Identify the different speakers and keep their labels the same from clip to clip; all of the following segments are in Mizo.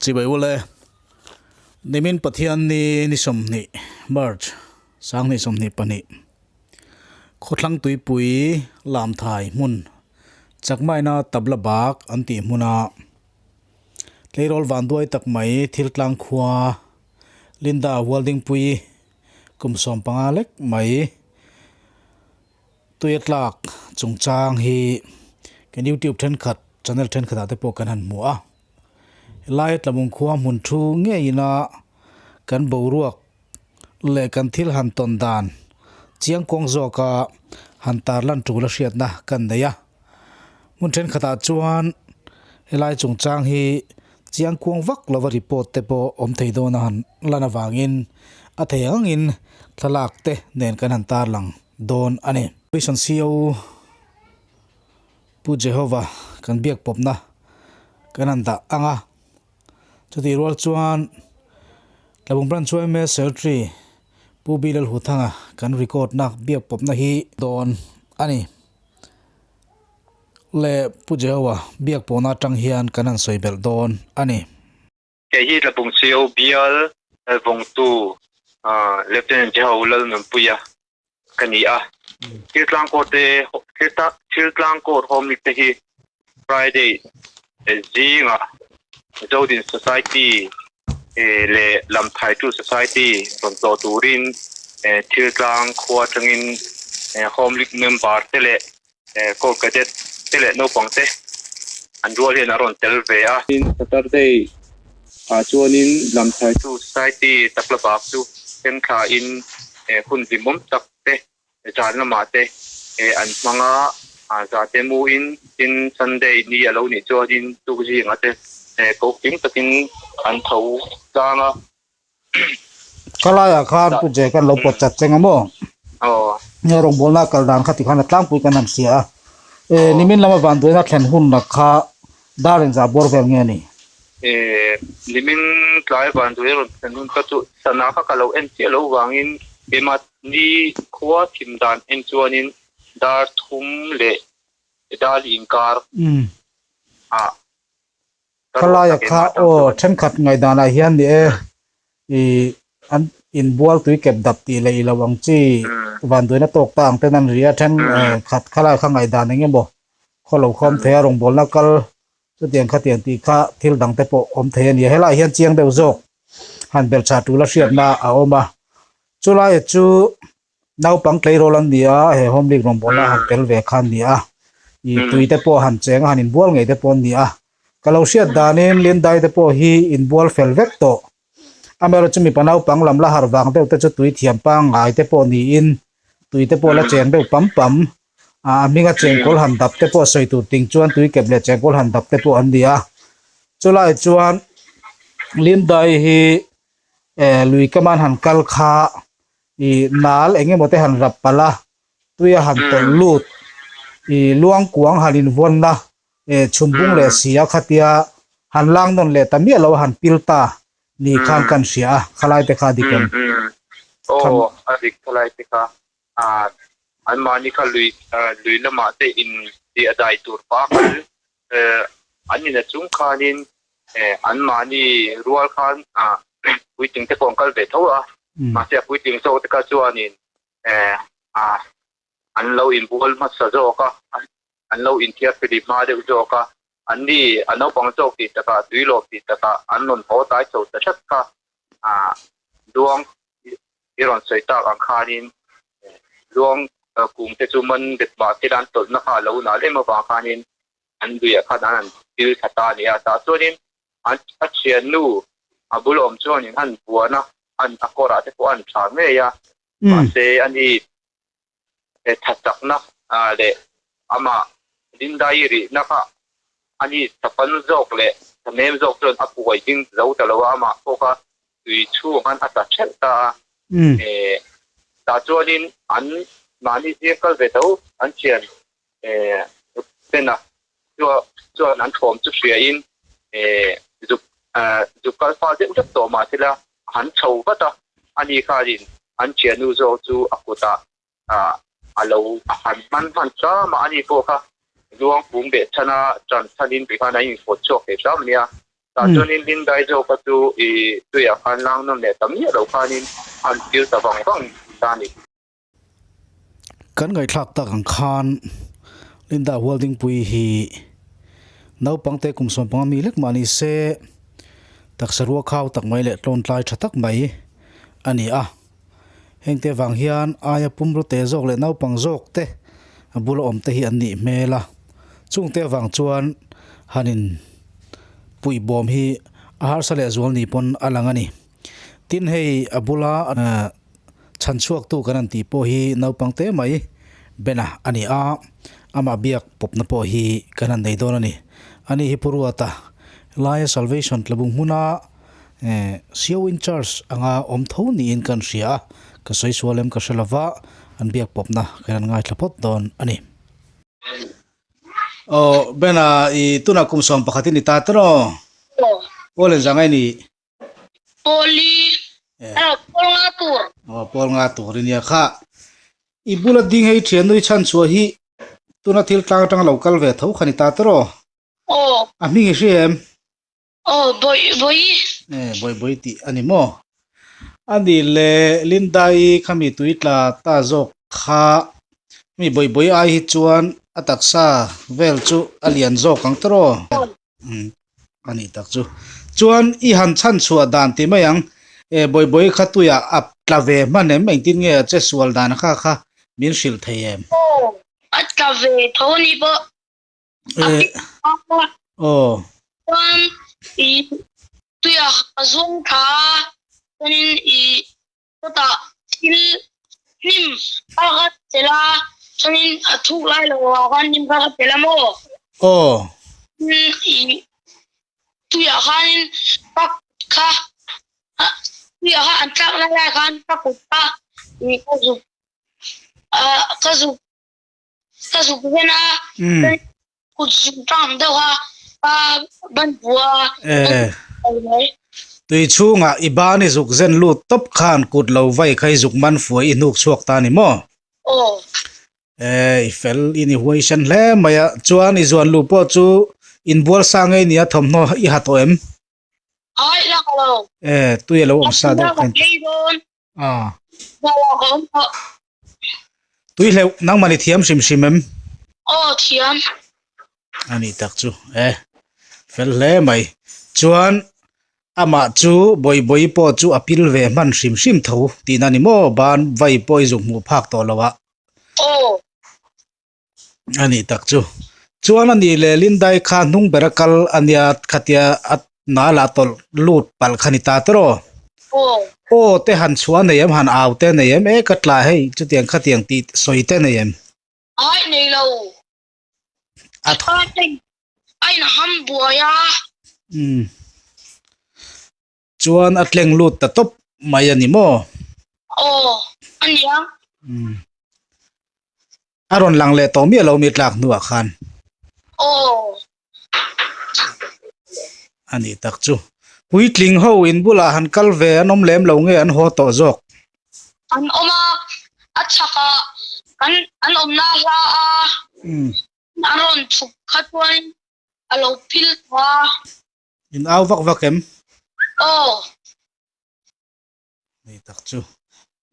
Speaker 1: Chibai ule nimin Pathian ni ni 20 March 2022 khawthlang tuipui lamthai hmun chakmaina tabla bak an tih hmuna tleirawl vanduai tak mai thil tlang khua Linda Weldingpui kum 15 lek mai tuia tlak chungchang hi kan YouTube thenkhat channel thenkhat ah te pawh kan han hmu a helai tlabung khua hmun thu ngeiin a kan boruak leh kan thil han tawn dan chiang kawng zawka han tarlan tul a hriatna kan nei a hmun thenkhat ah chuan helai chungchang hi chiang kuang vak lova report te pawh awm thei dawn a han lan avangin a thei angin thlalak te nen kan han tarlang dawn a ni. Vision CEO Pu Jehovah kan biak pawpna kan han dah ang a, chutih rual chuan Tlabung Branch yma Secretary Pu Bilal Huthanga kan record na biak pawpna hi dawn a ni. Le Pu Jehovah biak pawhna atang hian kan han sawi belh dawn a ni.
Speaker 2: Kei hi Tlabung CEO bial vawngtu Lieutenant Jeho Lalnunpuia ka ni a. Thiltlang court te Thiltlang court home league te hi Friday zingah Zodin Society leh Lamthaitu Society rawn tlawh turin Thiltlang khua atangin home league member te leh court cadet te leh naupang te an rual hian a rawn tel ve a. Saturday ah chuanin Lamthaitu Society takla bak chu then thlain hun hlimawm tak te zan lamah te an hmang a, za te muin tin Sunday ni a lo nih chuanin tuk zingah te ko kim takin an tho tlang a.
Speaker 1: Khalaiah khan Pu Jay kan lo pawt chat cheng a maw? Nge rawngbawlna kal dan kha tikhan a tlangpui kan han hria a. E nimin lama vanduaina thlen hun la kha dar engzah bawr vel nge ni?
Speaker 2: E nimin tlai vanduai rawn thlen hun kha chu sana kha ka lo en chiah lo vangin keimah ni khua thim dan en chuanin dar thum leh dal inkar ah
Speaker 1: Khalaia kha aw thenkhat ngaihdanah hian ni e ih an inbual tui kep dap tih leh ilo ang chi vanduaina tawk ta ang ten an ri a then khat khalaia kha ngaihdan eng emaw khaw lo khawm thei a rawngbawlna kal chutiang khatiang tih kha thil dang te pawh awm thei a ni a helaiah hian chiang deuh zawk han belhchhah tul a hriatna a awm a chulaia chu Naupang tleirawl an ni a, he Home League rawngbawlna han tel ve kha an ni a, ih tui te pawh han cheng a, han inbual ngei te pawh an ni a. Ka lo hriat danin Lindai te pawh hi inbual fel vek tawh. Amaherawhchu chu mipa naupang lam la harh vang deuh te chu tui thiam pangngai te pawh niin tui te pawh la cheng deuh pam pam. A hminga chengkawl han dap te pawh sawi tur ting chuan tui kep leh chengkawl han dap te pawh an ni a. Chulai chuan Lindai hi eh lui kaman han kal kha ih nal eng emaw te han rap palh a tui a han tawlh lut ih luang kuang han invawn na eh chhum bung leh si a khatia han lang nawn leh ta miah lo a han pil ta ni khan kan hria a khalai te kha a dik em?
Speaker 2: Aw a dik khalai te kha ah an mahni kha lui lui lamah te in tih a dai tur pa kal an in a chung khanin an mahni rual khan puitling te pawh an kal ve tho a mahse a puitling zawk te kha chuanin an lo inbual hmasa zawk a an lo inthiar fili hma deuh zawk a an ni a naupang zawk tih takah tuilawm tih takah an rawn haw tlai chho ta hret kha luang i rawn sawi tak ang khanin luang kung te chu man bet mah se an tawlhna kha a lo nal em avang khanin an luiah khan an han thil tha ta a ni a tah chuanin an a thiannu a bul awm chuanin an buan a an a kawrah te pawh an tha ngei a mahse ani tha chakna leh amah Lindai rihna kha ani thapan zawk leh thahnem zawk chuan a puai ding zo ta lo a amah pawh kha tui chhung khan a tla thelh ta a tah chuanin an mahni zir kal ve tho an thian Bena chuan an thawm chu hriain zuk zuk kal fal deuh hlek tawh mah sela an chho vat a, ani khanin an thiannu zawk chu a kutah a lo a han hman hman hram a, ani pawh kha luang pum beh chhana ṭan chhanin tikhan a infawt chhuak thei hram a nia. Tah chuanin Lindai zawka chu i tuiah khan lang nawn leh ta miah lo khanin an feel ta vang vang ta a ni.
Speaker 1: Kan ngaihthlak tak ang khan Linda Hualdingpuii hi naupangte kum 15 mi lek mah ni se taksa rua khau tak mai leh tlawntlai tha tak mai a ni a. Hengte vang hian aia pumraw te zawk leh naupang zawk te a bula awm te hi an nih hmel a, chungte avang chuan han in puih bawm hi a harsa leh zual ni pawn a lang a ni. Tin hei a bula chhan chhuak tu kan han tih pawh hi naupang te mai Bena a ni a, amah biak pawpna pawh hi kan han nei dawn a ni. Ani hi Pu Ruata laia Salvation tlabung hmuna Sio in charge anga awm tho niin kan hria a, ka sawi sual em ka hre lova, an biak pawpna kan han ngaithla phawt dawn a ni. Aw Bena i tunah kum 11 i ni ta tawh
Speaker 3: Aw.
Speaker 1: Pawl in zang ai ni.
Speaker 3: Pawli aw pawl nga tur.
Speaker 1: Aw pawl nga tur i nia kha. I bula ding hei thian nui chhan chhuah hi tuna thil tlang atanga lo kal ve tho kha ni ta tawh.
Speaker 3: Aw.
Speaker 1: A hming i hria em?
Speaker 3: Aw, bawih bawih.
Speaker 1: Eh, bawih bawih tih a ni maw? A nih le Linda-i khami tui tla ta zawk kha mi bawih bawih ai hi chuan a taksa vel chu a lian zawk ang tawh aw? Umm, a nih tak chu. Chuan i han chhan chhuah dan ti mai ang, eh bawih bawih kha tuiah a tla ve hman em? Engtin nge a che sual dan kha kha min hrilh thei em?
Speaker 3: Aw, a tla ve tho a ni pawh.
Speaker 1: Eh, aw.
Speaker 3: Chuan i tuia a zuang tha a, chuanin i kawtah thil hnim a ka tel a, chuanin a thuk lai lo ah khan hnim kha ka tel a maw?
Speaker 1: Aw.
Speaker 3: I tuiah khanin pak kha tuiah kha an tlak lai lai khan ka kut kha i ka zuk ka zuk Ka zuk zen a, kut zuk tang deuh a, ka ban bua
Speaker 1: a. Tui chhungah i ban i zuk zen lut tawp khan kut lo vai kha i zuk man fuai i hnuk chhuak ta ni maw?
Speaker 3: Aw.
Speaker 1: E, i fel in i huaisen hle mai a, chuan i zuan luh pawh chu inbual sa ngei nia thawmhnaw i ha tawh em?
Speaker 3: Ai lak lo.
Speaker 1: E, tui a lo awm sa deuh khan.
Speaker 3: Ka phei dawn.
Speaker 1: A. Tui hleuh, nangmah ni thiam hrim hrim em?
Speaker 3: Aw, thiam.
Speaker 1: A nih tak chu, e. Fel hle mai. Chuan, amah chu Bawibawi pawh chu a pil ve hman hrim hrim tho tihna ni maw? Ban vai pawh i zuk hmuh phak tawh lo a.
Speaker 3: Aw.
Speaker 1: A nih tak chu. Chuan a nih leh Lindai kha hnung bera kal a nia khatia a nal ah tawlh lut palh kha ni ta tawh.
Speaker 3: Aw.
Speaker 1: Aw te han chhuah nei em han au te nei em e ka tla hei chutiang khatiang tih sawi te nei em.
Speaker 3: Ai nei lo.
Speaker 1: A
Speaker 3: A in ham buai a.
Speaker 1: Umm. Chuan a tleng lut ta tawp mai a ni maw?
Speaker 3: Aw, a nia.
Speaker 1: Umm. A rawn lang leh tawh miah lo mi tlak hnuah khan.
Speaker 3: Aw.
Speaker 1: A nih tak chu. Puitling ho in bulah han kal ve an awm lem lo nge an haw tawh zawk?
Speaker 3: An awm a, a chhakah kan an awmna hla a.
Speaker 1: Umm.
Speaker 3: An rawn chhuk kha chuan a lo phil tawh a.
Speaker 1: In au vak vak em?
Speaker 3: Aw.
Speaker 1: Ni tak chu.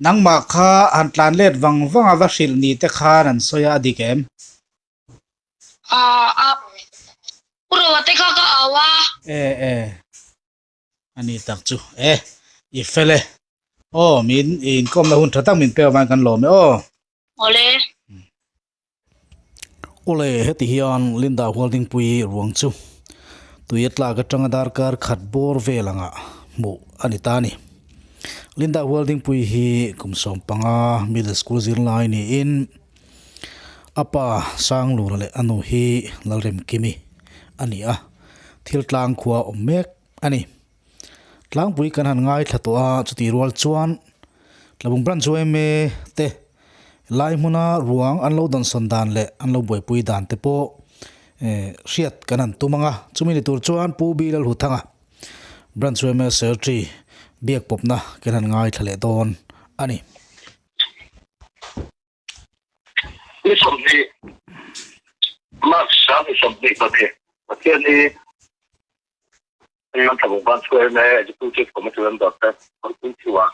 Speaker 1: Nangmah kha han tlan let vang vang a va hrilh ni te khan an sawi a, a dik em?
Speaker 3: Aa a. U Roa te kha ka au a.
Speaker 1: E e. A ni tak chu. E. I fel e. Aw min inkawmna hun tha tak min pek avangin kan lawm e aw.
Speaker 3: Awle.
Speaker 1: Awle, heti hian Linda Hualdingpuii ruang chu tui a tlak atanga darkar khat bawr vel anga hmuh a ni ta a ni. Linda Hualdingpuii hi kum 15 middle school zirlai niin a pa Sanglura leh a nu hi Lalremkimi a ni a, thil tlang khua awm mek a ni. Tlangpui kan han ngaithla tawh a, chutih rual chuan Tlabung Branch yma te lai hmuna ruang an lo dawnsawn dan leh an lo buaipui dan te pawh eh hriat kan han tum ang a, chumi ni tur chuan Pu Bi Lalhuthanga Branch yma Secretary biak pawpna kan han ngaithla leh dawn a ni.
Speaker 4: Ni 20 March 22 Pathian hi. Hei an tlabung ban chhuah em e, Executive Committee member te kawrpui chhuah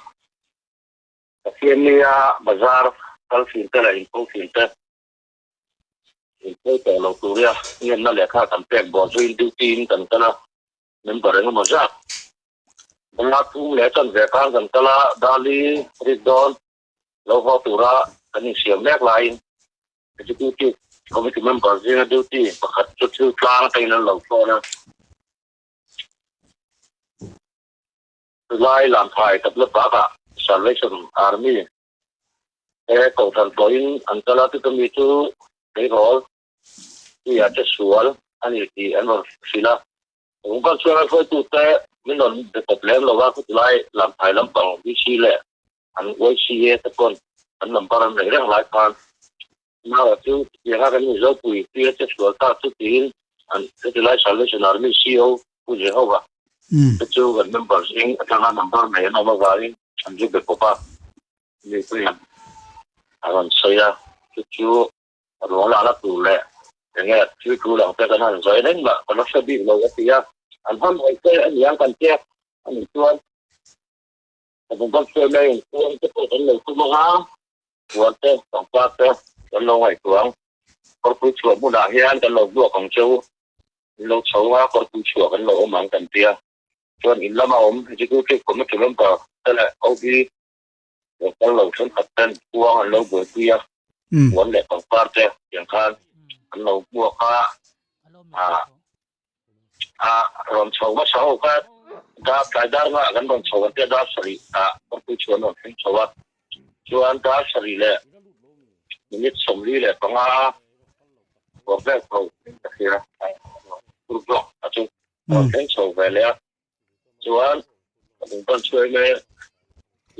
Speaker 4: Pathian nia bazar kal thin te leh inko thin te inko tawh lo turia ngenna lehkha kan pek bawh zuiin duty in kan kal a, member engemaw zat banga thum leh chanve khan kan kal a, Dali rik dawn lo haw tura kan insiam mek laiin Executive Committee member zinga duty pakhat chu thil tlang atangin an lo thlawn a. Chulai Lamphai Tabla Park-ah Salvation Army te kohhran pawhin an kal a, chuta mi chu tleirawl tuiah che sual a ni tih an rawn hrilh a. Kawngka chhunga hruaitute min rawn be tawp lem lo a, chulai Lamphai lampang VC leh an YCA te pawn an number an neih reng lai khan Naua chu chutianga kan Mizopui tuia che sual ta chu tiin an chulai Salvation Army CO Pu Jehovah te chu kan member zing atanga number nei an awm avangin an zu be pawp a, mipuiin a rawn sawi a, chu chu ruang lak na tur leh enge thil tul ang te kan han zawi reng mah kan la hre bik lo a ti a, an hamhaih te a niang kan tia a nih chuan ka bung kan hruai mai in chuan te pawh kan lo tum ang a, puan te pangpar te kan lo ngaihtuah ang, kawrpui chhuah hmunah hian kan lo hmuak ang cheu. In lo chho a, kawrpui chhuah kan lo awm ang kan tia. Chuan in lama awm Executive Committee member te leh OB lo kal lo thenkhat ten kuang an lo buaipui a, puan leh pangpar te tiang khan an lo hmuak a, a rawn chho hmasa ho kha dar tlai dar nga kan rawn chho an tia dar sarih ah kawrpui chhuah an rawn thleng chho a, chuan dar sarih leh minute 45 kawr vel tho ka hria group block a chu rawn thleng chho ve leh a chuan ka lung ban chhuai mai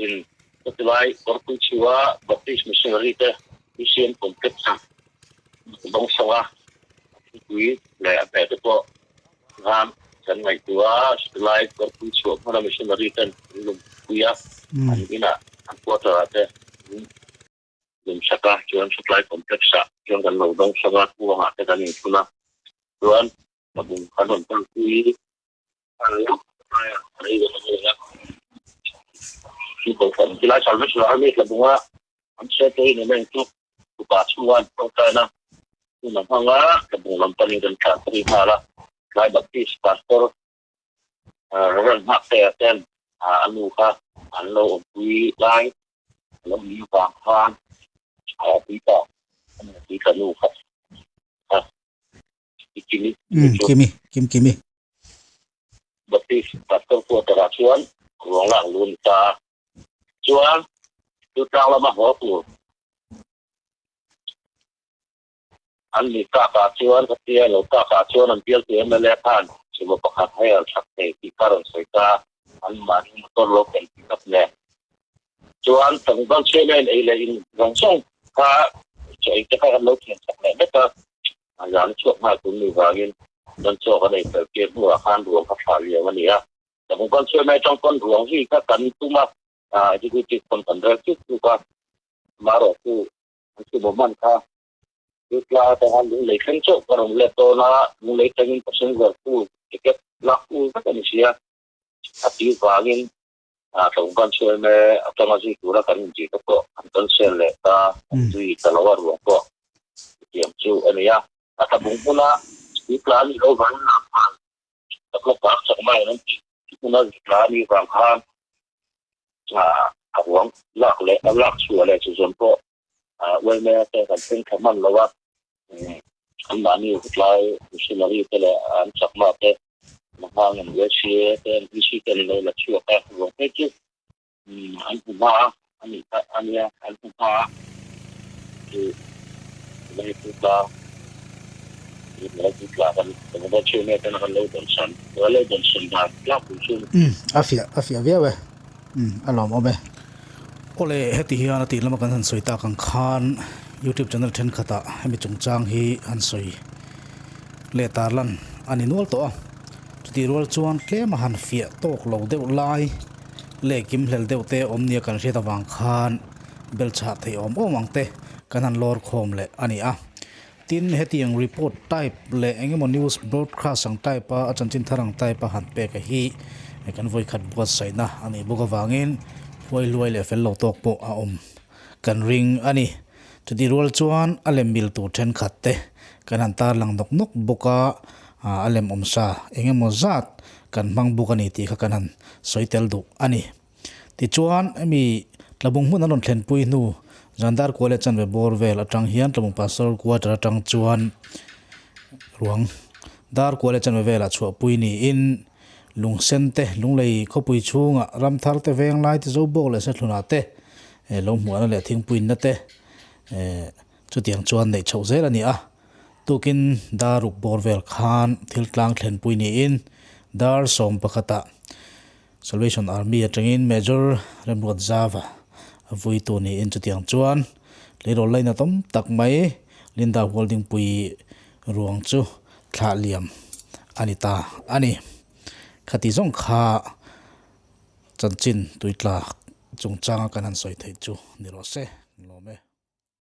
Speaker 4: in ka tilai kawrpui chhua Baptist missionary te BCM complex a dawng sawng a thupui leh a hmeh te pawh ram kan ngaihtuah a tilai kawrpui chhuah hmuna missionary ten an lumpui a an inah an quarter ah te Lung sak a, chuan supply complex ah chuan kan lo dawng sak a, kuangah te kan inthun a, chuan ka bung kan rawn kalpui Tilai Salvation Army tlabunga an chhe te in an chu tupa chhunga an tawngtaina hun a hmang a, tlabung lam panin kan thlah phei nghal a, Tlai Baptist Pastor Reverend Hngaktea ten a nu kha an lo awmpui lai a lo ni vang khan tui ta tui ta nu kha kha Kimi
Speaker 1: Kimi Kim Kimi
Speaker 4: Baptist Pastor quarter ah chuan ruang lak lu a ni ta a, chuan Tutlang lama haw tur An ni takah chuan ka tia lo takah chuan an bialtu mla khan sumo pakhat hei an thlak thei tih kha rawn sawi ta a, an mahni motor lo ken tih tak nen chuan tlangval chhiaina in ei leh in zawng zawng kha chaw ei te kha kan lo thiam chak leh vek a, a zan chhuak nghal tur ni vangin kan chaw kan ei fel tir hnuah khan ruang kha thlah liam a ni a, tlangval chhiaina atang pawn ruang zui kha kan tum a, executive pawn kan rel chuk chuk a, amaherawhchu an sumo man kha Tutla atanga lunglei thleng chauh ka rawn let dawn a, lunglei thlengin passenger tu ticket lak tu vek a ni si a, a tih vangin tlawmban chhuai me atanga zui tura kan intih te pawh an cancel leh ta, an zui ta lo a ruang pawh chutiang chu a ni a. A tlabung hmuna tutla a nih loh vangin lam khan takla park chak mai an tih hmuna zutla a nih vang khan a ruang lak leh a lak chhuah leh chu zawn pawh Uaime te kan thleng tha hman lo a, anmahni tlai missionary te leh an chakma te hmang an USA te an EC te an lo la chhuak a, ruang phei chu an hmu hma a anih kha ania an hmu hma a chu lai chu tla lai chu tla kan kan chhung ten kan lo dawn san kan lo dawn san dan tlangpui chu.
Speaker 1: A fiah a fiah viau e. A lawmawm e. Awle, heti hian a tih lama kan han sawi tak ang khan YouTube channel thenkhatah hemi chungchang hi han sawi leh tarlan a ni nual tawh a. Chutih rual chuan tlem a han fiah tawk lo deuh lai leh kim hlel deuh te awm nia kan hriat avang khan belchhah theih awm awm ang te kan han lawr khawm leh a ni a. Tin, hetiang report type leh engemaw news broadcast ang type a a chanchin thar ang type a han pek a hi kan vawikhat buatsaihna a nih bawk avangin huai hluai leh fel lo tawk pawh a awm kan ring a ni. Chutih rual chuan a lem mil tur thenkhat te kan han tarlang nawk nawk bawk a, a lem awmsa engemaw zat kan hmang bawk a ni tih kha kan han sawi tel duh a ni. Tichuan, hemi Tlabung hmun an rawn thlenpui hnu Zandar khua leh chanve bawr vel atang hian Tlabung Pastoral Quarter atang chuan ruang dar khua leh chanve velah chhuahpui niin Lungsen te, Lunglei khawpui chhunga ramthar te veng lai te Zobawk leh Sethlunah te lo hmuahna leh thingpuinna te chutiang chuan neih chhoh zel a ni a. Tukin dar ruk bawr vel khan thil tlang thlenpui niin dar 11ah Salvation Army atangin Major Remruat Zava a vuitu niin chutiang chuan tleirawl laina tam tak mai Linda Hualdingpui ruang chu thlah liam a ni ta a ni. Khati zawng kha chanchin tuitlak chungchanga kan han sawi theih chu ni rawh se. Lawm e.